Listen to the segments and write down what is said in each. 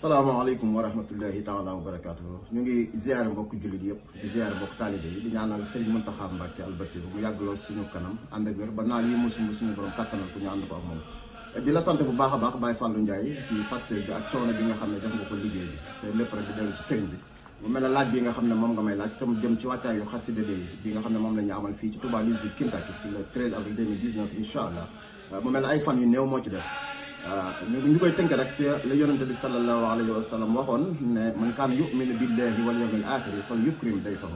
salaamaaleykum wa rahmatullahi taala wa barakaatuhu. ñu ngi ziare mbokk jullit yëpp di ziare mbokk taalibe yi di ñaanal Serigne Mountakha Mbacké Al Bassirou mu yàgg lool suñu kanam ànd ak wér ba naal yi musum suñu borom kattanal ku ñu ànd ko ak moom. di la sant bu baax a baax Baye Fallou Ndiaye ci passé bi ak coono bi nga xam ne def nga ko liggéey bi te lépp rek di dellu ci sëriñ bi mu mel ne laaj bi nga xam ne moom nga may laaj tam jëm ci wàccaayu xasida bi nga xam ne moom la ñu amal fii ci Touba Lizzie Kentucky ci le 13 avril 2019 incha allah mu mel ne ay fan yu néew moo ci def ñu koy tënk rek la yonente bi sallallahu alayhi wa sallam waxoon ne man kaana yuminu billahi wal yawmil axiri fal yukrim dayfahu.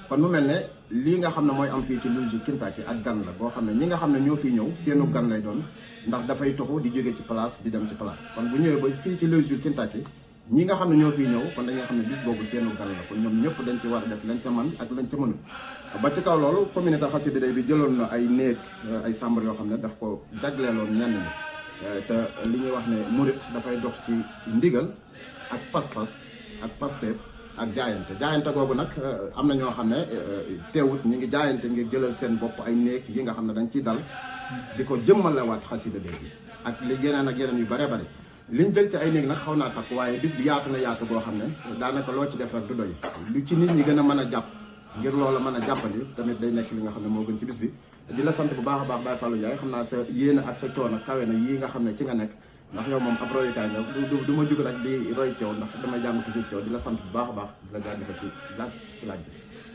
kon mu mel ne lii nga xam ne mooy am fii ci Lizzie Kentucky ak gan la boo xam ne ñi nga xam ne ñoo fiy ñëw seenu gan lay doon ndax dafay toxu di jóge ci place di dem ci place kon bu ñëwee ba fii ci Lizzie Kentucky ñi nga xam ne ñoo fiy ñëw kon dañuy xam ne bis boobu seenu gan la kon ñoom ñëpp dañ ci war a def lañ ca man ak lañ ca mënul ba ci kaw loolu communauté xasida day bi jëloon na ay néeg ay chambre yoo xam ne daf ko jagleeloon ñenn ñi te li ñuy wax ne murit dafay dox ci ndigal ak pas-pas ak pasteef ak jaayante googu nag am na ñoo xam ne teewut ñu ngi jaayante ngir jëlal seen bopp ay néeg yi nga xam ne dañ ciy dal di ko jëmmalewaat xasida day bi ak li yeneen ak yeneen yu bare bare liñ jël ci ay néeg nag xaw naa takk waaye bis bi yaatu na yaatu goo xam ne daanaka loo ci def rek du doy lu ci nit ñi gën a mën a jàpp ngir loola mën a jàppandi tamit day nekk li nga xam ne moo gën ci bis bi di la sant bu baax a baax Baye Fallou Ndiaye xam naa sa yéene ak sa coono kawe na yii nga xam ne ci nga nekk ndax yow moom ab royukaay nga du ma jug rek di roy ci yow ndax damay jàng toujours ci yow di la sant bu baax a baax di la jaajëfal ci laaj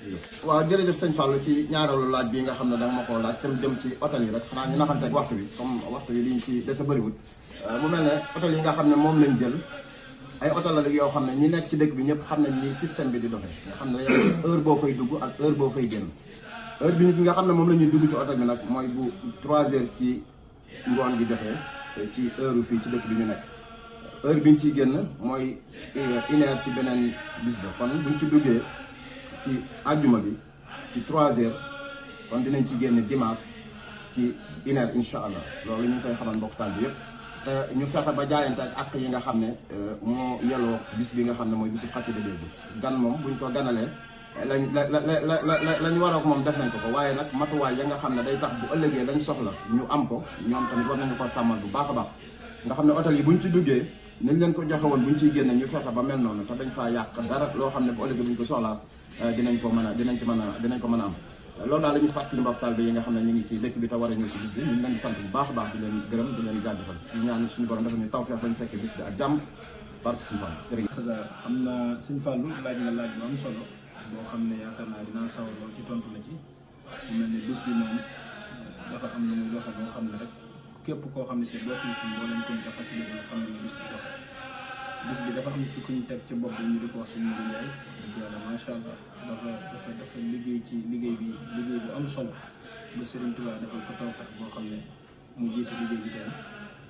bi waaw jërëjëf sëñ Fallou ci ñaareelu laaj bi nga xam ne danga ma koo laaj tam jëm ci hôtel yi rek xanaa ñu naxante ak waxtu bi comme waxtu yi liñ ci dese bëriwul mu mel ne hôtel yi nga xam ne moom lañ jël ay hôtel la rek yoo xam ne ñi nekk ci dëkk bi ñëpp xam nañ ni système bi di doxee nga xam ne yow heure boo fay dugg ak heure boo fay génn heure bi nga xam ne moom la ñuy dugg ci hôtel bi nag mooy bu 3 heures ci ngoon gi jotee ci heure fii ci dëkk bi ñu nekk heure bi ñu ciy génn mooy 1 heure ci beneen bis ba kon buñ ci duggee ci àjjuma bi ci 3 heures kon dinañ ci génn dimanche ci 1 heure incha allah loolu ñu ngi koy xamal mbokk taal bi yëpp ñu fexe ba jaayante ak yi nga xam ne moo yeloo bis bi nga xam ne mooy bisu xasida bi gan moom buñ ko ganalee lañ warook moom def nañ ko waaye nag matuwaay ya nga xam ne day tax bu ëllëgee lañ soxla ñu am ko ñoom tamit war nañu ko sàmmal bu baax a baax nga xam ne hôtel yi buñ ci duggee nañ leen ko joxe woon buñ ciy génne ñu fexe ba mel noonu te dañ faa yàq dara loo xam ne bu ëllëgee buñ ko soxlaa dinañ ko mën a am loolu daal la ñu fàttali mbokk taal bi yi nga xam ne ñu ngi ci dëkk bi te war a ñëw ci bis bi ñu ngi leen di sant bu baax a baax di leen gërëm di leen jaajëfal di ñaan suñu borom dafa ñu tawfeex bañ fekkee bis bi ak jàmm barke suñu Fall jërëjëf. am na suñu Fallou laaj nga laaj bu am solo boo xam ne yaakaar naa dinaa sawar lool ci tontu la ci mu mel ne bis bi moom dafa am na muy doxe boo xam ne rek képp koo xam ne si bokkul ci mboolem ko dafa si nga xam ne bis bi doxe bis bi dafa am ci ku ñu teg ci bopp bi ñu di ko wax suñu Ndiaye dëgg yàlla macha allah dafa liggéey ci liggéey bu am solo ba Serigne Touba defal ko tawfeex boo xam ne mu jiite liggéey bi tey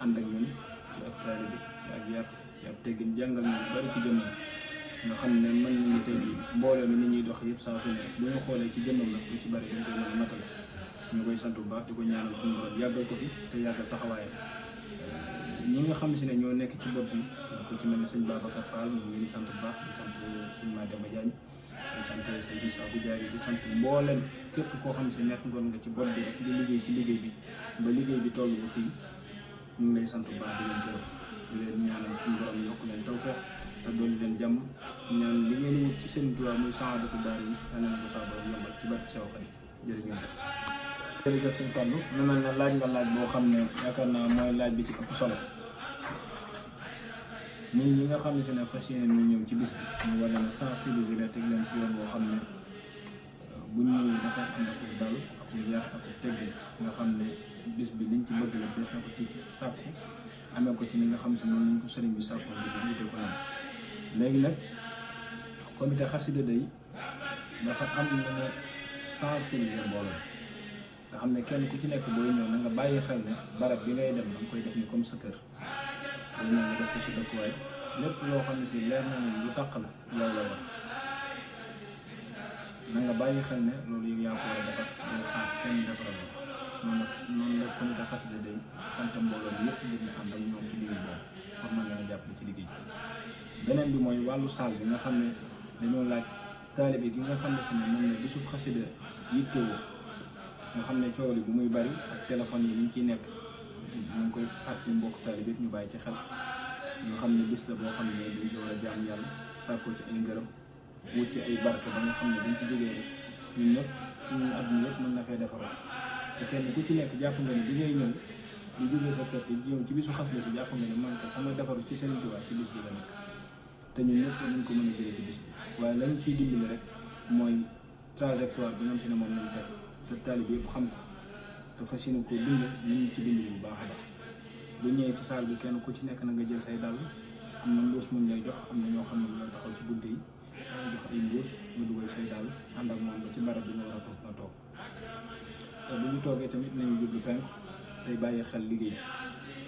ànd ak ñun ci ak taalibe bi ci ak yar ci ak teggin jàngal ñu bari ci jëmmam nga xam ne mën nañu tey mbooloo mi ni ñuy dox yëpp saa su ne bu ñu xoolee ci jëmmam nag lu ci bari dañ koy mën a matal ñu koy sant bu baax di ko ñaanal suñu borom yàggal ko fi te yàggal taxawaayam ñi nga xam si ne ñoo nekk ci bopp bi ku ci mel ne sëñ Babacar Fall ñu ngi di sant bu baax di sant sëñ Madema Diagne di sant sëñ Issa Abou Diary di sant mboolem képp koo xam si nekk ngoon nga ci bopp bi rek di liggéey ci liggéey bi ba liggéey bi toll bu fii ñu ngi lay sant bu baax di leen gërëm di leen ñaanal suñu borom yokk leen tawfeex te doon leen jàmm ñaan li ngeen wut ci seen tubaab muy saadatu daar yi ana na ko saa borom yombal ci barke Sew Xarit jërëjëf. jërëjëf sëñ Fallou mu mel ne laaj nga laaj boo xam ne yaakaar naa mooy laaj bi ci ëpp solo nit ñi nga xam ne si ne fas yéene ñu ñëw ci bis bi ñu war leen a sensibiliser leen teg leen ci yoon boo xam ne bu ñëwee dafa am ak dal ak yar ak teggin nga xam ne bis bi liñ ci bëgg la des na ko ci sàkku amee ko ci ni nga xam si noonu ñu ko sëriñ bi sàkku di ko naan léegi nag comité xasida day dafa am na ne sensibiliser mbooloo nga xam ne kenn ku ci nekk booy ñëw na nga bàyyi xel ne barab bi ngay dem da nga koy def ni comme sa kër loolu nag nga def ko si dëkkuwaay lépp loo xam ne si leer na ne lu tàq la loolu la war na nga bàyyi xel ne loolu yow yaa ko war a defar day xaar kenn defaral la noonu la comité xasida day sant mbooloo bi yëpp ngir ñu ànd ak ñoom ci liggéey boobu pour mën leen a jàppale ci liggéey beneen bi mooy wàllu saal bi nga xam ne dañoo laaj taalibe gi nga xam ne si ne moom ne bisub xasida yittewoo nga xam ne coow li bu muy bari ak téléphone yi liñ ciy nekk ñu ngi koy fàttali mbokk taalibe yëpp ñu bàyyi ci xel nga xam ne bis la boo xam ne dañ ci war a jaam yàlla sàkkoo ci ay ngërëm wut ci ay barke ba nga xam ne dañ ci jógee rek ñun ñëpp suñu àdduna yëpp mën na fay defaroo te kenn ku ci nekk jàpp nga ne bi ngay ñëw di jógee sa kër te ñëw ci bisu xas la ci jàpp nga ne man kat sama defaru ci Sëriñ Tuubaa ci bis bi la nekk te ñun ñëpp nañ ko mën a jëlee ci bis bi waaye lañ ciy dimbali rek mooy trajectoire bi nga xam ne moom lañ teg te taalibe yëpp xam ko te fas yéene koo dund nañ ci dimbali bu baax a baax bu ñëwee ci saal bi kenn ku ci nekk na nga jël say dàll am na mbuus muñ lay jox am na ñoo xam ne ñu taxaw ci bunt yi jox ay mbuus nga dugal say dàll ànd ak moom ba ci barab bi nga war a toog nga toog te bu ñu toogee tamit nañu jublu penku tey bàyyi xel liggéey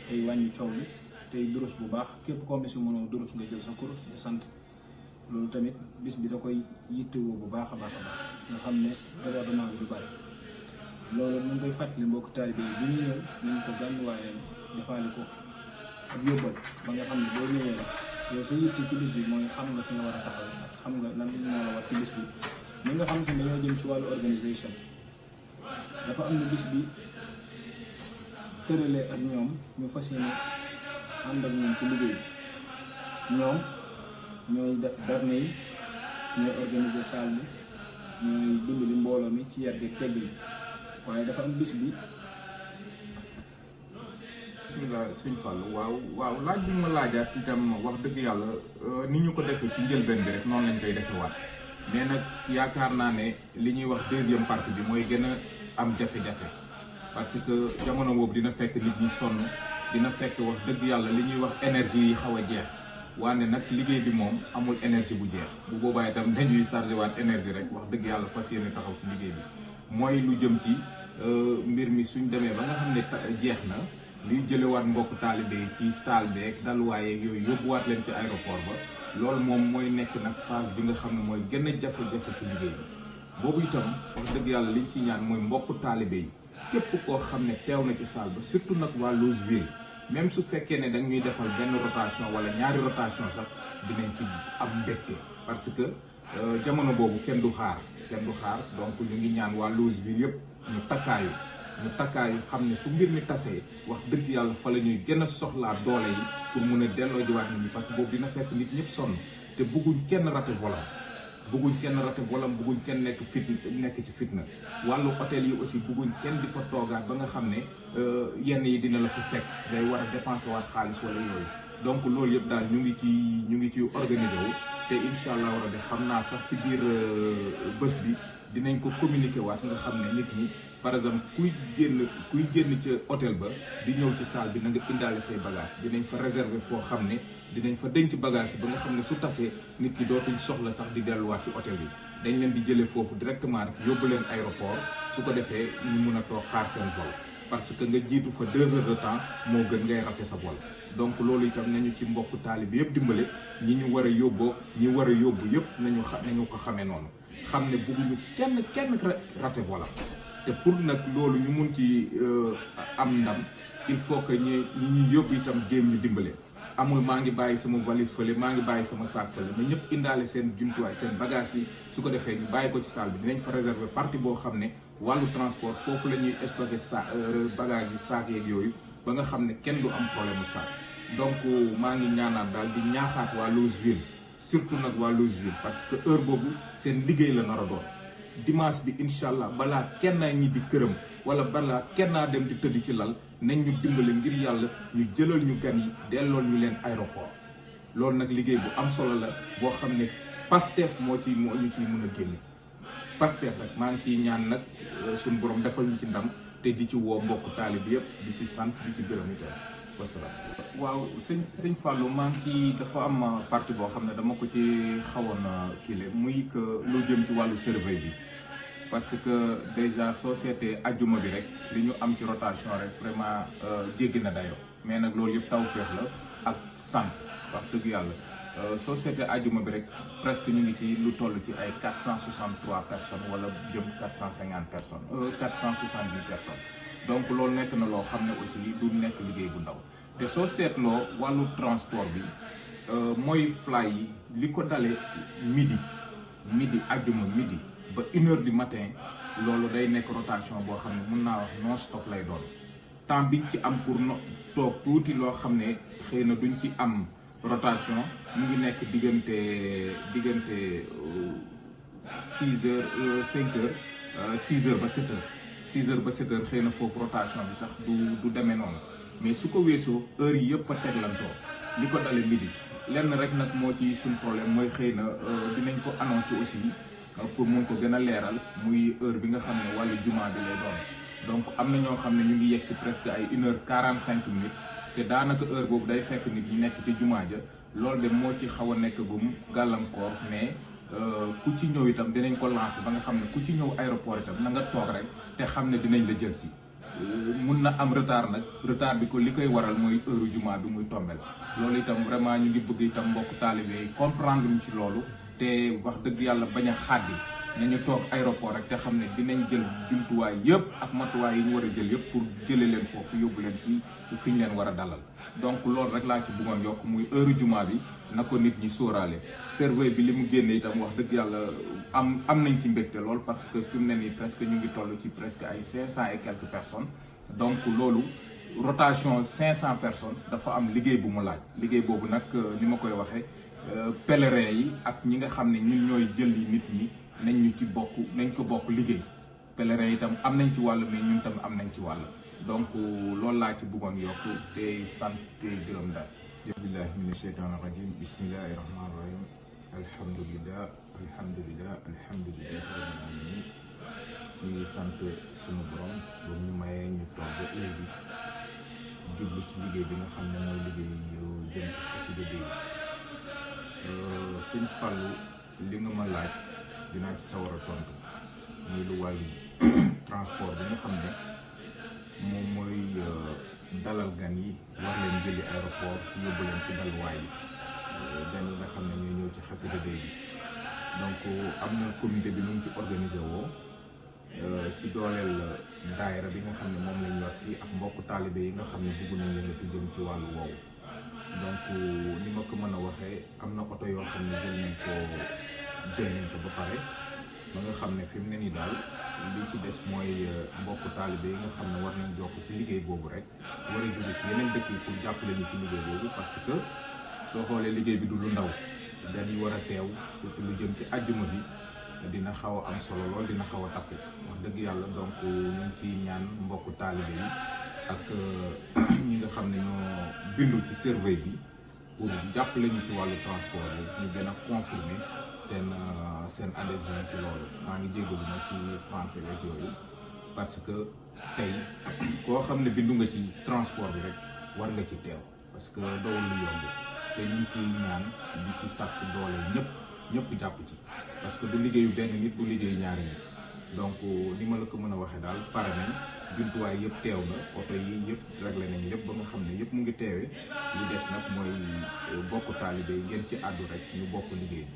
tey wàññi coow li tey durus bu baax képp koo si mënoo durus nga jël sa kurus di sant loolu tamit bis bi da koy yittewoo bu baax a baax nga xam ne débordement bi du bari loolu mu ngi koy fàttali mbokk taalibe yi bi ñu ñëw nañ ko gànn waaye defaale ko ak yóbbal ba nga xam ne boo ñëwee la yow sa yitte ci bis bi mooy xam nga fi nga war a taxaw ak xam nga lan moo la war ci bis bi ñi nga xam si ne dañoo jëm ci wàllu organisation dafa am na bis bi tëralee ak ñoom ñu fas yéene ànd ak ñoom ci liggéey bi ñoom ñooy def berne yi ñooy organiser salle bi ñooy dimbali mbooloo mi ci yar gi tegg yi waaye dafa am bis bi. bismillah sëñ Fallou waaw laaj bi ma laajaat itam wax dëgg yàlla ni ñu ko defee ci njëlbeen bi rek noonu lañ koy defee waat mais nag yaakaar naa ne li ñuy wax deuxième partie bi mooy gën a am jafe-jafe parce que jamono boobu dina fekk nit ñi sonn dina fekk wax dëgg yàlla li ñuy wax énergie yi xaw a jeex waane nag liggéey bi moom amul énergie bu jeex bu boobaa itam dañuy chargé waat énergie rek wax dëgg yàlla fas yéene taxaw ci liggéey bi mooy lu jëm ci mbir mi suñ demee ba nga xam ne jeex na liy jëlewaat mbokk taalibe yi ci salle beeg daluwaay yeeg yooyu yóbbuwaat leen ci aéroport ba loolu moom mooy nekk nag phase bi nga xam ne mooy gën a jafe-jafe ci liggéey bi boobu itam wax dëgg yàlla liñ ci ñaan mooy mbokk taalibe yi képp koo xam ne teew na ci salle ba surtout nag waa Lozville même su fekkee ne dañuy defal benn rotation wala ñaari rotation sax dinañ ci am mbégte parce que jamono boobu kenn du xaar donc ñu ngi ñaan waa Lozville yëpp ñu takkaayu xam ne su mbir mi tasee wax dëgg yàlla fa la ñuy gën a soxlaa doole yi pour mun a delloo jiwaat nit ñi parce que boobu dina fekk nit ñëpp sonn te bëgguñ kenn raté volam bëgguñ kenn nekk ci fitna wàllu hôtel yi aussi bëgguñ kenn di fa toogaat ba nga xam ne yenn yi dina la fa fekk day war a dépenser waat xaalis wala yooyu donc loolu yëpp daal ñu ngi ci organiser wu te incha allah war a def xam naa sax ci biir bés bi dinañ ko communiquer waat nga xam ne nit ñi par exemple kuy génn ca hôtel ba di ñëw ci salle bi na nga indaale say bagage dinañ fa réserver foo xam ne dinañ fa denc bagage yi ba nga xam ne su tasee nit ki dootuñ soxla sax di delluwaat ci hôtel bi dañ leen di jëlee foofu directement rek yóbbu leen aéroport su ko defee ñu mun a toog xaar seen vol parce que nga jiitu fa 2 heures de temps moo gën ngay raté sa vol donc loolu itam nañu ci mbokk taalibe yëpp dimbale ñi ñu war a yóbboo ñi war a yóbbu yëpp nañu ko xamee noonu xam ne bëgguñu kenn raté volam te pour nag loolu ñu mun ci am ndam il faut que ñi ñuy yóbbu itam jéem ñu dimbale amul maa ngi bàyyi sama valise fële maa ngi bàyyi sama sac fële mais ñëpp indaale seen jumtuwaay seen bagage yi su ko defee ñu bàyyi ko ci salle bi dinañ fa réserver partie boo xam ne wàllu transport foofu la ñuy stocké bagage yi sac yeeg yooyu ba nga xam ne kenn du am problème mu sac donc maa ngi ñaanaat daal di ñaaxaat waa Lozville surtout nag waa Lozville parce que heure boobu seen liggéey la nar a doon dimanche bi incha allah balaa kenn naa ñibbi këram wala balaa kenn naa dem di tëdd ci lal nañ ñu dimbale ngir yàlla ñu jëlal ñu gan yi dellool ñu leen aéroport loolu nag liggéey bu am solo la boo xam ne Pastef moo ñu ciy mën a génne Pastef rek maa ngi ciy ñaan nag suñu borom defal ñu ci ndam te di ci woo mbokk taalib yëpp di ci sant di ci gërëm itam wasalaam. waaw sëñ Fallou maa ngi ci dafa am partie boo xam ne dama ko ci xawoon kiile muy que lu jëm ci wàllu surveille bi parce que déjà soo seetee ajjuma bi rek li ñu am ci rotation rek vraiment jéggi na dayo mais nag loolu yëpp tawfeex la ak sant wax dëgg yàlla soo seetee ajjuma bi rek presque ñu ngi ci lu toll ci ay 463 personnes wala jëm 450 personnes 470 personnes donc loolu nekk na loo xam ne aussi du nekk liggéey bu ndaw te soo seetloo wàllu transport bi mooy fly yi li ko dalee midi ajjuma midi ba 1h du matin loolu day nekk rotation boo xam ne mun naa wax non stop lay doon temps biñ ci am pour toog tuuti loo xam ne xëy na duñ ci am rotation mu ngi nekk diggante 6 heures 5 heures 6 heures ba 7 heures 6 heures ba 7 heures xëy na foofu rotation bi sax du demee noonu mais su ko weesoo heure yi yëpp a teglantoo li ko dale midi lenn rek nag moo ci suñ problème mooy xëy na dinañ ko annoncé aussi pour mun ko gën a leeral muy heure bi nga xam ne wàllu jumaa bi lay doon donc am na ñoo xam ne ñu ngi yegg si presque ay 1h45 te daanaka heure boobu day fekk nit ñi nekk ci jumaa ja loolu de moo ci xaw a nekk gum gàllankoor mais ku ci ñëw itam dinañ ko lancer ba nga xam ne ku ci ñëw aéroport itam na nga toog rek te xam ne dinañ la jël si mun na am retard nag retard bi ko li koy waral mooy heure jumaa bi muy tombel loolu itam vraiment ñu ngi bëgg itam mbokk taalibe yi comprendre ñu ci loolu te wax dëgg yàlla bañ a xàddi nañu toog aéroport rek te xam ne dinañ jël jumtuwaay yëpp ak matuwaay yi ñu war a jël yëpp pour jële leen foofu yóbbu leen ci fi ñu leen war a dalal donc loolu rek laa ci bëggoon yokk muy heure jumaa bi na ko nit ñi sóoraale serveur bi li mu génne itam wax dëgg yàlla am nañ ci mbégte lool parce que fi mu ne nii presque ñu ngi toll ci presque ay 500 et quelques personnes donc loolu rotation 500 personnes dafa am liggéey bu mu laaj liggéey boobu nag ni ma koy waxee pèlerin yi ak ñi nga xam ne ñun ñooy jël nit ñi nañ ñu ci bokk nañ ko bokk liggéey pèlerin itam am nañ ci wàll mais ñun tam am nañ ci wàll donc loolu laa ci bëggoon yokk te sant te gërëm daal. billahi mina sheytaani rajim bismillahi rahmaani rahim alhamdulilah rabbil alamin ñu ngi sant sunu borom ba ñu mayee ñu toog ba léegi jublu ci liggéey bi nga xam ne mooy liggéey jëm ci xasida bi Sëñ Fallu li nga ma laaj dinaa ci sawar a tontu muy lu wàllu transport bi nga xam ne moom mooy dalal gan yi war leen jëli aéroport ci yóbbu leen ci dalwaay yi gan yi nga xam ne ñooy ñëw ci xasida bi donc am na comité bi nu mu ci organisé woo ci dooleel daayira bi nga xam ne moom lañ yor fii ak mbokk taalibe yi nga xam ne bëgg nañ yëngatu jëm ci wàllu woowu donc ni ma ko mën a waxee am na oto yoo xam ne jël nañ ko ba pare ba nga xam ne fi mu ne nii daal li ci des mooy mbokk taalibe yi nga xam ne war nañ jokk ci liggéey boobu rek war a jóge ci yeneen dëkk yi pour jàppale ñu ci liggéey boobu parce que soo xoolee liggéey bi du lu ndaw gan yi war a teew surtout lu jëm ci àjjuma bi dina xaw a am solo lool dina xaw a takku wax dëgg yàlla donc ñu ngi ciy ñaan mbokk taalibe yi ak ñi nga xam ne ñoo bindu ci survey bi pour jàppale ñu ci wàllu transport bi ñu gën a confirmer seen adhésion ci loolu maa ngi jégalu nag ci français rek yooyu parce que tey koo xam ne bindu nga ci transport bi rek war nga ci teew parce que dowul lu yomb te ñu ngi ciy ñaan di ci sàkk doole ñëpp jàpp ci parce que du liggéeyu benn nit du liggéeyu ñaari nit donc ni ma la ko mën a waxee daal pare nañ jumtuwaay yëpp teew na oto yi yëpp réglé nañ lépp ba nga xam ne yëpp mu ngi teewee li des nag mooy bokk taalibe yi ngeen ci àddu rek ñu bokk liggéey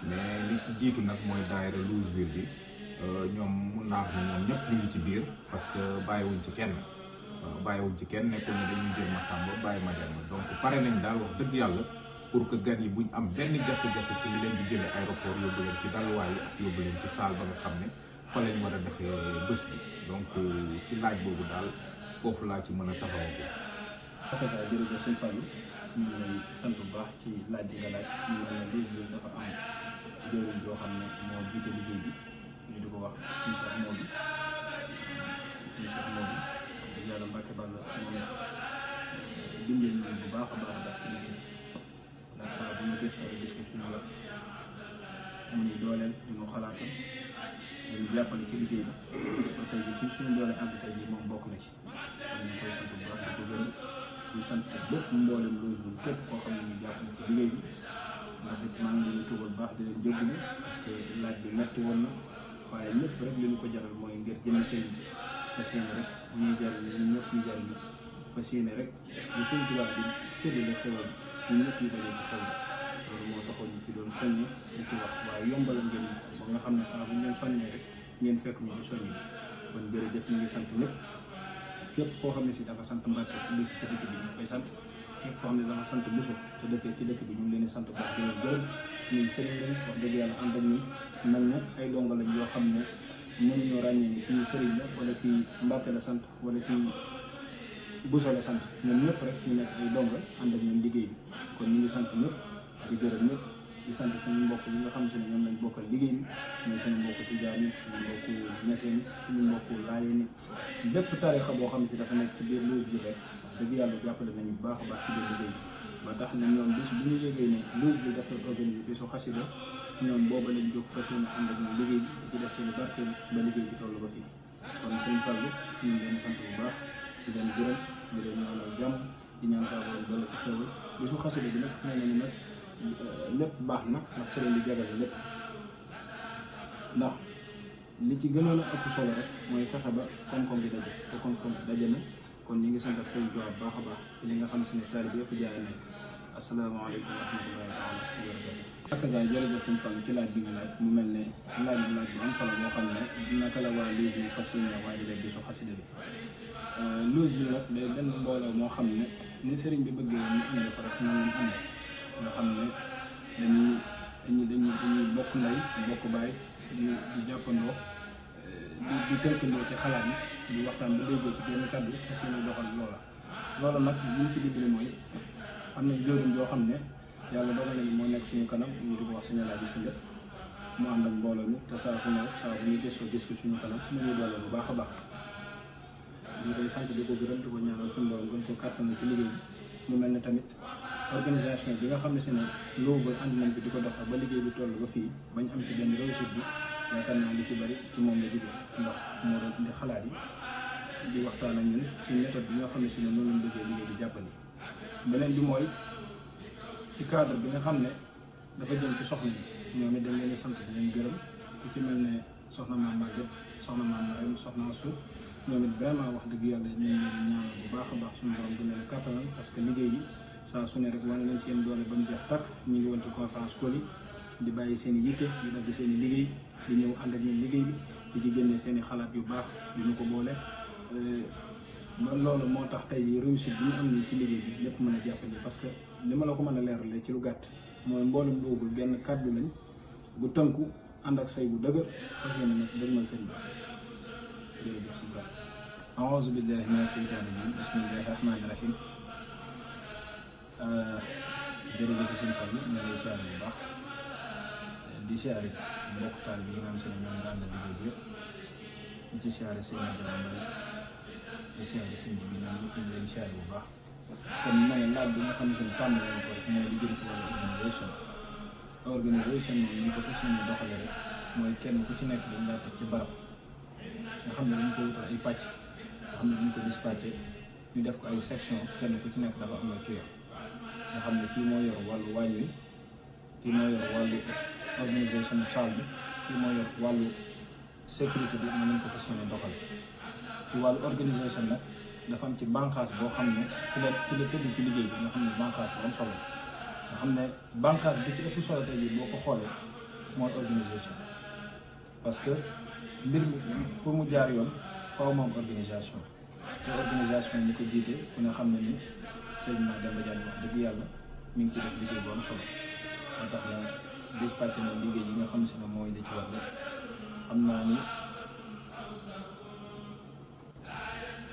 mais li ci jiitu nag mooy daayira Louisville bi ñoom mun naa wax ne ñoom ñëpp ñu ngi ci biir parce que bàyyiwuñ ci kenn nekkul ne dañuy jël ma sàmba bàyyi ma dem donc pare nañ daal wax dëgg yàlla pour que gan yi buñ am benn jafe-jafe ci li leen di jëlee aéroport yóbbu leen ci dalwaay yi ak yóbbu leen ci salle ba nga xam ne fa lañ war a defee bés bi donc ci laaj boobu daal foofu laa ci mën a taxawoo. ok ça jërëjëf sëñ Fallou ñu ngi lay sant bu baax ci laaj bi nga laaj ñu ne Louisville dafa am jëwriñ joo xam ne moo jiite liggéey bi ñu di ko wax suñu Cheikh Modou yàlla Mbacke Balla moo ne dimbali ñu bu baax a baax ci liggéey ndax saa bu ñu gëstoo gis ko suñu wet mu ñu dooleel ñu xalaatam ñu jàppale ci liggéey bi ba tey jii suñu doole àgg tey jii moom bokk na ci kon ñu koy sant bu baax di ko gërëm di sant bépp mboolem Louisville képp koo xam ne ñu jàpp na ci liggéey bi ndax it maa ngi leen di tuubal baax di leen jégalu parce que laaj bi metti woon na waaye lépp rek li ñu ko jaral mooy ngir jënd seen fas yéene rek ñuy jaral ñun ñëpp ñu jaral fas yéene rek lu suñu tubaab bi séddale xewal ñun ñëpp ñu dalee ci xew loolu moo taxoon ñu ci doon soññi di ci wax waaye yombalal ngeen ba nga xam ne saa bu ñu leen soññee rek ngeen fekk ñu ci soññi kon jërëjëf ñu ngi sant ñëpp képp koo xam ne si dafa sant Mbàkke te dëkk ci dëkk bi ñu koy sant képp koo xam ne dafa sant Bousso te dëkkee ci dëkk bi ñu ngi leen di sant baax di leen gërëm ñuy sëriñ lañ wax dëgg yàlla ànd ak ñi mel ne ay dongo lañ yoo xam ne mënuñoo ràññee ni kii sëriñ la wala kii Mbàkke la sant wala kii Bousso la sant ñoom ñëpp rek ñu nekk ay donga ànd ak ñoom liggéey bi kon ñu ngi sant ñëpp di gërëm ñëpp di sant suñu mbokk yi nga xam si ne ñoom lañ bokkal liggéey bi mooy suñu mbokk tijaan yi suñu mbokku ñeseen yi suñu mbokku laayeen yi bépp tarixa boo xam ne si dafa nekk ci biir loge bi rek wax dëgg yàlla jàppale nañu bu baax a baax ci biir liggéey bi ba tax na ñoom bis bu ñu yégee ne loge bi dafa organisé bisu xasida ñoom booba lañ jóg fas yéene ànd ak ñoom liggéey bi di ci def seen barkeel ba liggéey bi toll ba fii kon sëñ Fallou ñu ngi leen sant bu baax di leen gërëm di leen ñaanal jàmm di ñaan saa borom doole fi xewal bisu xasida bi nag nee nañu nag lépp baax na ndax sëriñ bi jagale lépp ndax li ci gënoon a ëpp solo rek mooy fexe ba koom-koom bi daje te koom-koom bi daje na kon ñu ngi sant ak sëriñ Tuubaa baax a baax ci li nga xam si ne taalibe yëpp jaay nañ asalaamaaleykum wa rahmatullahi taala wa barakatu akaza jërëjëf sëñ Fall ci laaj bi nga laaj mu mel ne laaj bu am solo boo xam ne naka la waa loge bi fas yéene waaye di bisu xasida bi loge bi nag day benn mbooloo moo xam ne ni sëriñ bi bëggee ñu indi ko rek noonu lañ ànd nga xam ne dañuy bokk ndey bokk baay di jàppandoo di tënkandoo ci xalaat yi di waxtaan ba déggoo ci benn kàddu fas yéene doxal loolu nag li ñu ci dimbali mooy am na jëriñ yoo xam ne yàlla dogal nañu moo nekk suñu kanam ñu di ko wax suñu laaj bi si lépp mu ànd ak mbooloo mi te saa su ñu gëstoo gis ko suñu kanam mu ñuy doole bu baax a baax ñu koy sant di ko gërëm di ko ñaanal suñu borom gën ko kàttanal ci liggéey bi mu mel ne tamit organisation bi nga xam ne si ne loolu ànd nañ ko di ko doxal ba liggéey bi toll ba fii bañ am ci benn réussite bi yaakaar naa li ci bari ci moom la jógee ndax moo doon indi xalaat yi di waxtaan ak ñun ci méthode bi nga xam ne si ne noonu lañ bëggee liggéey di jàppale beneen bi mooy ci cadre bi nga xam ne dafa jëm ci soxna yi ñoom it dañ leen di sant di leen gërëm ku ci mel ne soxna maam Maguette soxna maam Marème soxna Su ñoom it vraiment wax dëgg yàlla ñu ngi leen ñaanal bu baax a baax suñu borom gën leen kattanal parce que liggéey bi saa su ne rek wane nañ seen doole ba mu jeex takk ñu ngi woon ci conférence call yi di bàyyi seen i yitte di dagg seen i liggéey di ñëw ànd ak ñun liggéey bi di ci génne seen i xalaat yu baax di ñu ko boole ba loolu moo tax tey réussite bi ñu am nii ci liggéey bi lépp mën a jàppale parce que li ma la ko mën a leeralee ci lu gàtt mooy mboolum doogul genn kàddu lañ bu tënku ànd ak say bu dëgër fas yéene nag dëgmal seen bopp jërëjëf si bopp aouzu billahi mina sheytaani rajim bismillahi rahmaani rahim jërëjëf seen fan yi ñu ngi lay siyaare bu baax di siyaare mbokk taal bi yi nga xam se ne ñoom nga àndal liggéey bi yëpp di ci siyaare seen di siyaare seen bi ñoom ñëpp ñu leen siyaare bu baax kon ma ne laaj bi nga xam ne tàmbalee ko rek mooy li jëm ci wàllu organisation moom ñu ko fas yéene doxale rek mooy kenn ku ci nekk dañ laa teg ci barab nga xam ne dañ ko wutal ay pàcc nga xam ne dañ ko dispatché ñu def ko ay section kenn ku ci nekk dafa am na ci yor nga xam ne kii moo yor wàllu waañ wi kii moo yor wàllu organisation salle bi kii moo yor wàllu sécurité bi mën nañ ko fas yéene doxal ci wàllu organisation nag dafa am ci bànqaas boo xam ne ci la tëdd ci liggéey bi nga xam ne bànqaas bu am solo nga xam ne bànqaas bi ci ëpp solo tey jii boo ko xoolee mooy organisation parce que mbir mi pour mu jaar yoon faaw moom organisation te organisation ñi ko jiite ku ne xam ne ni Seydina Demba Diagne wax dëgg yàlla mi ngi ci def liggéey bu am solo moo tax na dispatché na liggéey yi nga xam si ne mooy li ci war lépp xam naa ni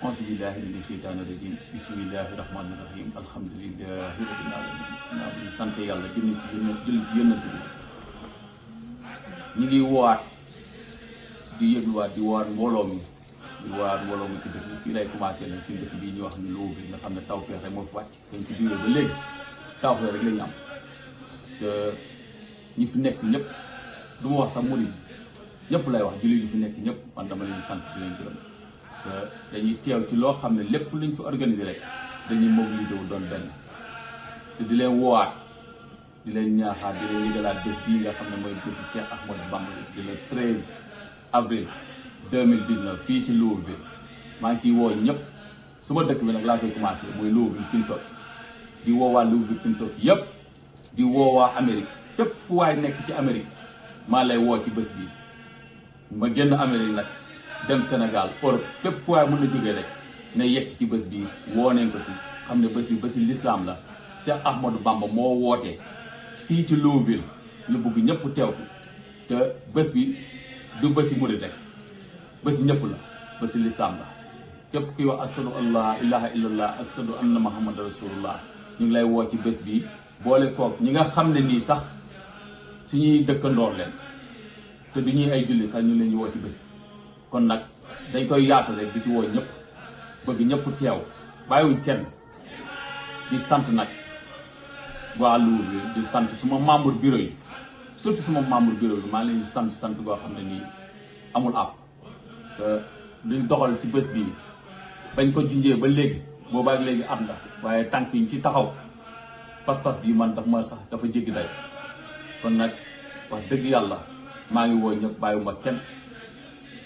auzu billaahi mina sheytaani rajiim bismillaahi rahmaani rahiim alhamdulillaahi rabbil aalamiin naa di sant yàlla jël ci yënnat bi ñu ngi woowaat di yëgluwaat di woowaat mbooloo mi ci dëkk bi fii lay commencé nag suñu dëkk bii ñuy wax ni Louga bi nga xam ne tawfeex rek moo fi wàcc dañ ci jógee ba léegi tawfeex rek la ñu am te ñi fi nekk ñëpp du ma wax sax murid ñëpp lay wax jullit yi fi nekk ñëpp man dama leen sant di leen gërëm dañuy teew ci loo xam ne lépp luñ fi organisé rek dañuy mobiliser wu doon benn te di leen woowaat di leen ñaaxaat di leen yëgalaat bés bii nga xam ne mooy bési Cheikh Ahmadou Bamba di le 13 avril 2019 fii ci Louga bi maa ngi ciy woo ñëpp su ma dëkk bi nag laa koy commencé muy Louga bi Tintok di woowaa Louga bi Tintok yëpp di woowaa Amérique fépp fu waay nekk ci Amérique maa lay woo ci bés bii ma génn Amérique nag dem Sénégal Europe fépp fu waay mën na jógee rek ne yegg ci bés bi woo nañ ko ci xam ne bés bi bési l'islam la Cheikh Ahmadou Bamba moo wootee fii ci Louga ñu bëgg ñëpp teew fi te bés bi du bési murid rek bési ñëpp la bési l'islam la képp kuy wax ashadu an laa ilaha illallah ashadu anna muhammad rasulullah ñu ngi lay woo ci bés bi boole kook ñi nga xam ne nii sax suñuy dëkkandoor leen te du ñuy ay julli sax ñu leen ñu woo ci bés bi kon nag dañ koy yaatu rek di ci woo ñëpp bëgg ñëpp teew bàyyiwuñ kenn di sant nag waa Lour bi di sant suma membre bureau yi surtout suma membre bureau bi maa ngi leen di sant goo xam ne nii amul àpp luñ doxal ci bés bii bañ ko junjee ba léegi boobaak léegi am na waaye tànk yi ci taxaw pas-pas bii man daf ma sax dafa jéggi day kon nag wax dëgg yàlla maa ngi woo ñëpp bàyyiwuma kenn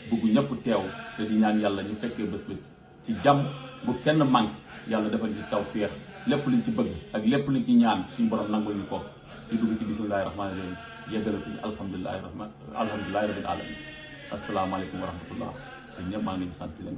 bugg ñëpp teew te di ñaan yàlla ñu fekkee bés bi ci jàmm bu kenn manqué yàlla defal ci tawfeex lépp luñ ci bëgg ak lépp luñ ci ñaan suñu borom nangul ñu ko di dugg ci bismillahi rahmaani rahim yeggale ko ci alhamdulilahi rabbil alamin asalaamaaleykum wa rahmatullah te ñëpp maa ngi leen di sant leen